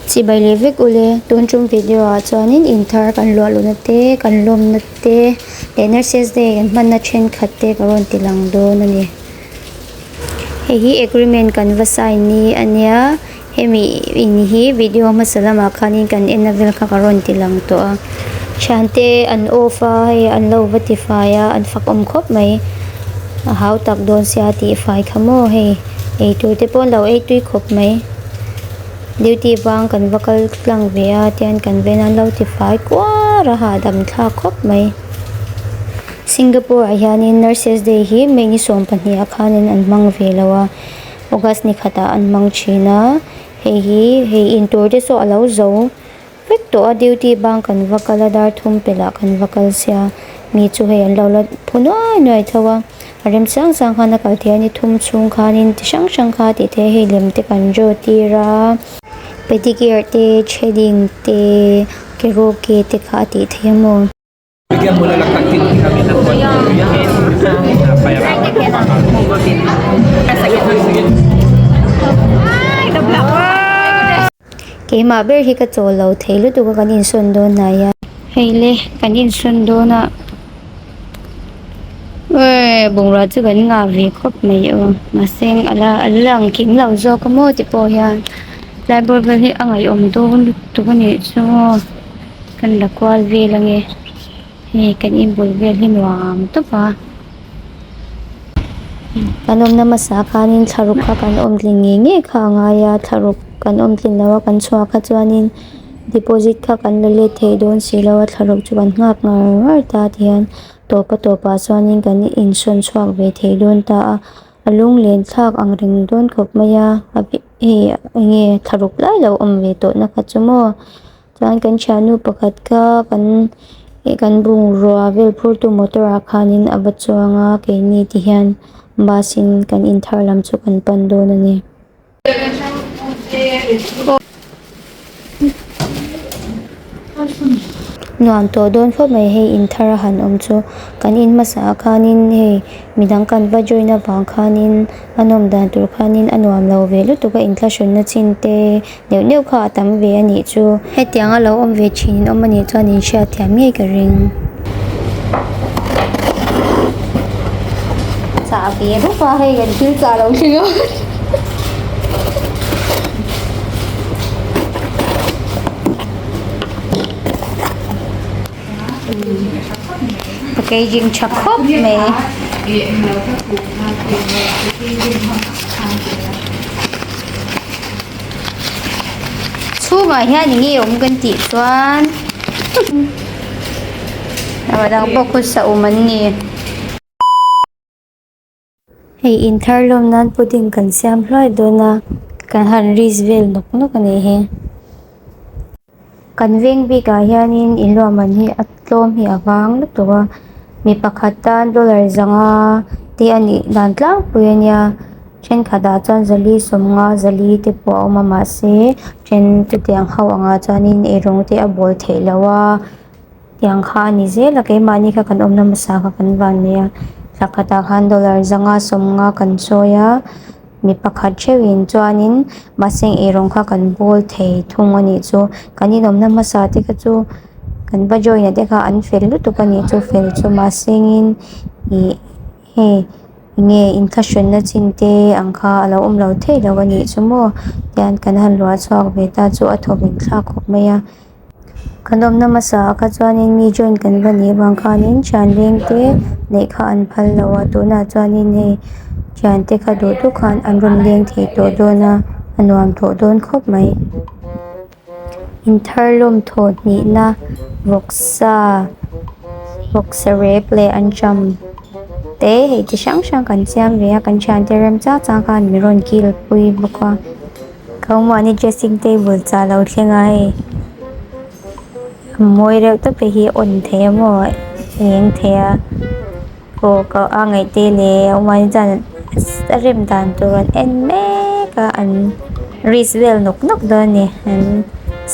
Chibai leh vek ule tun tum video ah chuanin in thar kan luah luhna te kan lawmna te leh nurses day kan hmanna thenkhat te ka rawn ti lang dawn a ni. Hei hi agreement kan va sign ni a nia hemi in hi video hmasa lamah khanin kan en na vel kha ka rawn ti lang tawh a thiante an off a hei an lo va tifai a an fak awm khawp mai a hau tak dawn sia tihfai kha maw hei eitur te pawh an lo ei tui khawp mai duty bang kan va kal tlang ve a tian kan ven a an lo tifai kuar a hahdam thlak khawp mai. Singapore ah hianin nurses day hi May ni 12 ah khanin an hmang ve lo a August ni khatah an hmang thin a hei hi hei intur te saw a lo zo vek tawh a duty bang kan va kal a dar thum pelh ah kan va kal sia mi chu hei an lo la phu nuai nuai tho a a rem chiang chiang khan a kal theih a ni thum chhung khanin ti hrang hrang kha tih theih a hei lem te kan draw tir a pedicure te threading te karaoke te kha a tih theih a maw. Bigyan mo na lang tag kami ng Keimah ber hi ka chawl lo thei lutuk a kan insawn dawn hnai a. Hei le kan insawn dawn a eee bungrua chu kan ngah ve khawp mai aw mahse a la a la lang kim lo zawk a maw ti pawh hian tlai bawr vel hi a ngaihawm dawn lutuk a nih chu aw. Kan la kual vel ange hei kan inbul vel hi nuam tawp a kan awmna hmasa khanin thlaruk kha kan awm tlin ngei ngei kha a ngai a thlaruk kan awm tlin loh a kan chhuah kha chuanin deposit kha kan la let thei dawn si lo a thlaruk chu kan nghak ngar ngar ta tihian tawp a tawpah chuanin kan insawn chhuak ve thei dawn ta a a lunglen thlak ang reng dawn khawp mai a hei eng nge thlaruk lai lo awm ve tawh na kha chu maw. Chuan kan thiannu pakhat kha kan ih kan bungrua vel phurtu motor ah khanin a va chuang a keini ti hian bus in kan in thar lam chu kan pan dawn a ni. Nuam tawh dawn khawp mai hei in thar a han awm chu kan in hmasa ah khanin hei midang kan va join avang khanin a nawm dan tur khanin a nuam lo ve lutuk a inthlahrunna chin te. Neuh neuh kha a tam ve a nih chu. Hetiang a lo awm ve thin in awm a nih chuan in hriat thiam ngei ka ring. Chah ve rup a hei kan thil chah lo thleng a. Packaging tha khawp mai. Chhungah hian eng nge awm kan tih chuan a dang pawh khu saum an ni. Hei in thar lawm nan pudding kan siam hluai dawn a kan han risk vel nawk nawk a nih hi. Kan veng bikah hianin in luahman hi a tlawm hi a vang lutuk a mi pakhat tan dollar zanga te a nih dan tlangpui a nia thenkhatah chuan zali sawmnga zali te pawh a awm a mahse then chutiang ho angah chuanin eirawng te a bawl theih loh a tiang kha a ni zel a keimahni kha kan awmna hmasa kha kan van nei a thla khatah khan dollar zanga sawmnga kan chawi a. Mi pakhat theuhin chuanin mahse eirawng kha kan bawl thei thung a nih chu kan inawmna hmasa te kha chu kan va join a te kha an fel lutuk a nih chu fel chu mahsengin ih hei enge inthlahrunna chin te ang kha a lo awm lo thei lo a nih chu maw tian kan han luah chhuak ve ta chu a thawven thlak khawp mai a. Kan awmna hmasa ah kha chuanin mi join kan va nih avang khanin thian leng te neih kha an phal lo a tunah chuanin hei thian te kha duh duh khan an rawn leng thei tawh dawn a a nuam tawh dawn khawp mai. Inthar lawm thawh hnihna vawksa vawksa rep leh anṭam te hei chi hrang hrang kan siam ve a kan thiante rem chang chang khan min rawn kil pui bawk a. Ka mahni dressing table chah lo thleng a hei a mawi reuh tawp hei hi a on thei a maw a eng thei a aw ka a ngaih te leh a mahni chuan a rem dan tur an en mek a an risk vel nawk nawk dawn a ni an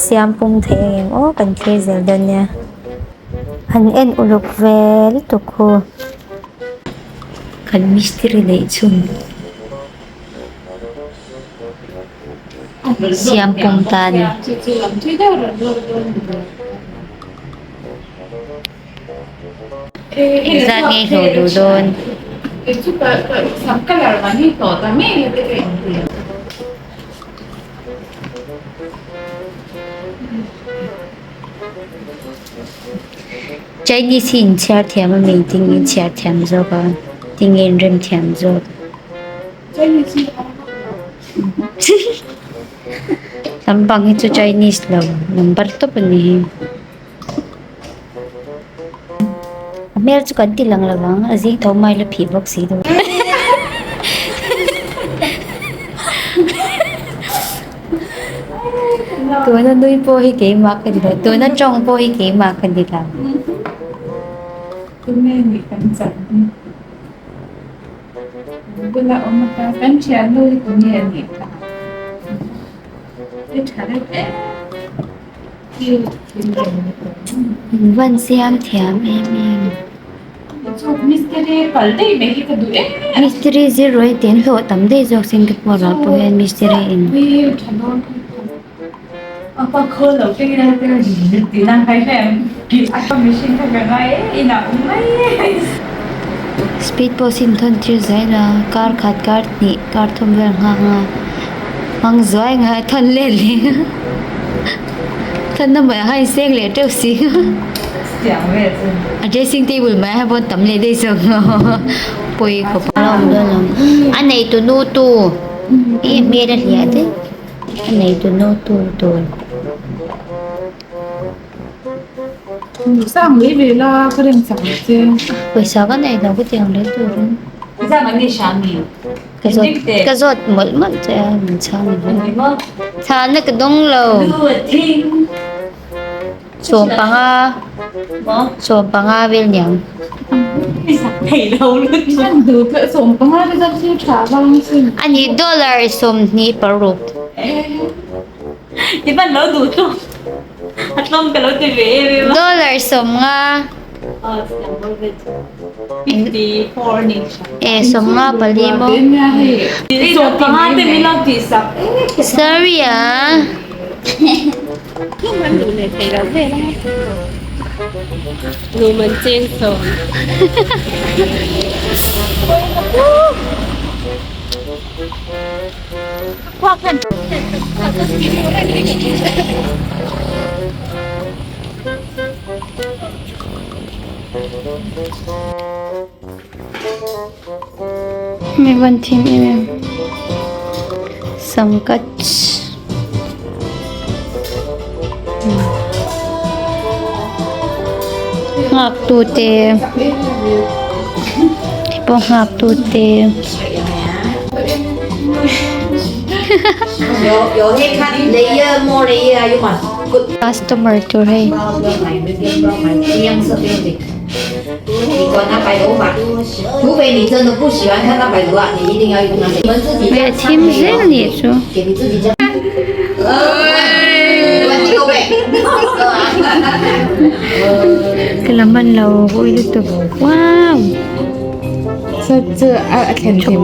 siam pum thei ang em aw kan thlir zel dawn nia an en uluk ve lutuk hu. Kan mistiri neih chhun. siam pung ta a ni. Engzat nge hlawh duh dawn? Chinese hi in chhiar thiam a mi tin in chhiar thiam zawk a tinge in rem thiam zawk lampang hi chu Chinese lo number tawp a ni hi a hmel chu kan ti lang lo ang a zing tho mai la phih bawk si lo. Tuna nui pawh hi keimah ka ni lo tuna tawng pawh hi keimah ka ni lo. Tunge nih kan chak hi? Bula awm ata kan thiannu hi tunge a nih ta? I tha reuh em? In van siam thiam em em. Mistiri zir ruai te an hlawh tam daih zawk Singapore ah pawh hian mistiri in. Speed post hi an thawn tir zel a kar khat kar hnih kar thum vel nghak a hmang zuai ngai a thawn let leh a thawn na mai a seng leh teuh si a dressing table mai a pawn tam leh daih zawk pawi khawp a awm dawn lo a neitu nu tu i hmel a hliah daih a neitu nu tu tur. Pawisa ka nei lo ka ti ang leh turin ka zawt ka zawt mawlh mawlh che a min chhang lo chhana ka dawng lo sawmpanga sawmpanga vel niang. Ani dollar 26. Dollar 50. E 54 maw? Sorry ah. Mi van thim em em samkat nghak tu te hei pawh nghak tu te. Customer tur hei. Hei a thim zel a nih chu. Ka la hman lo ui lutuk wow. Chop chop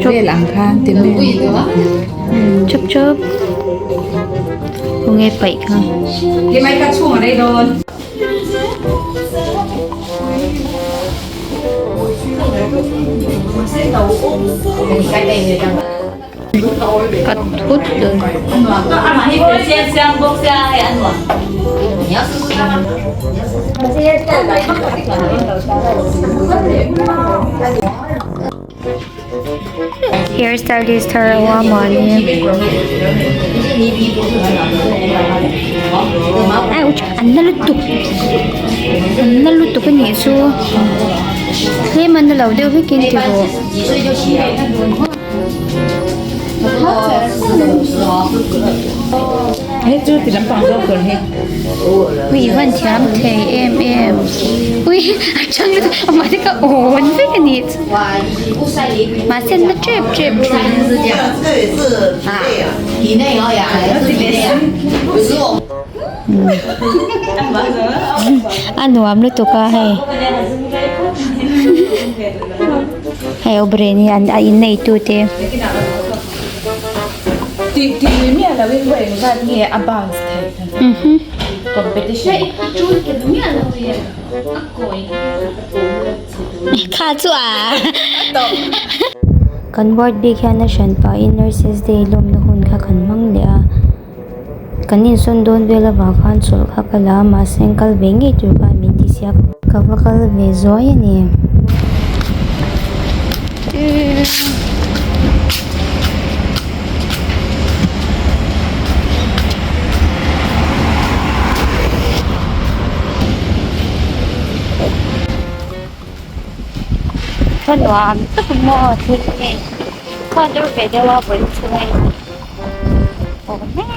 chop chop khawnge paih kha. Ka thut dawn. Hair stylist thar a awm a ni. Ouch! An na lutuk an na lutuk a nih chu tlem a na lo deuh vek in ti rawh. Ui i van thiam thei em em ui a chang lutuk amah te kha awn vek a nih chu mahse an la tep tep thin. A nuam lutuk a hei hei awbreni an a innei tu te. Tih tih lui miah lo in vawi engzat nge a bounce theih competition. Kha chu a Kan ward bik hian a hran pahin Nurses Day lawmna hun kha kan hmang leh a. Kan insawn dawn vel avang khan chawlh kha ka la a mahse an kal ve ngei tur khan min ti sia ka va kal ve zuai a ni. Ka nuam tak maw thil hi khaw dur ve deuh a vawi chhung a in awm mek.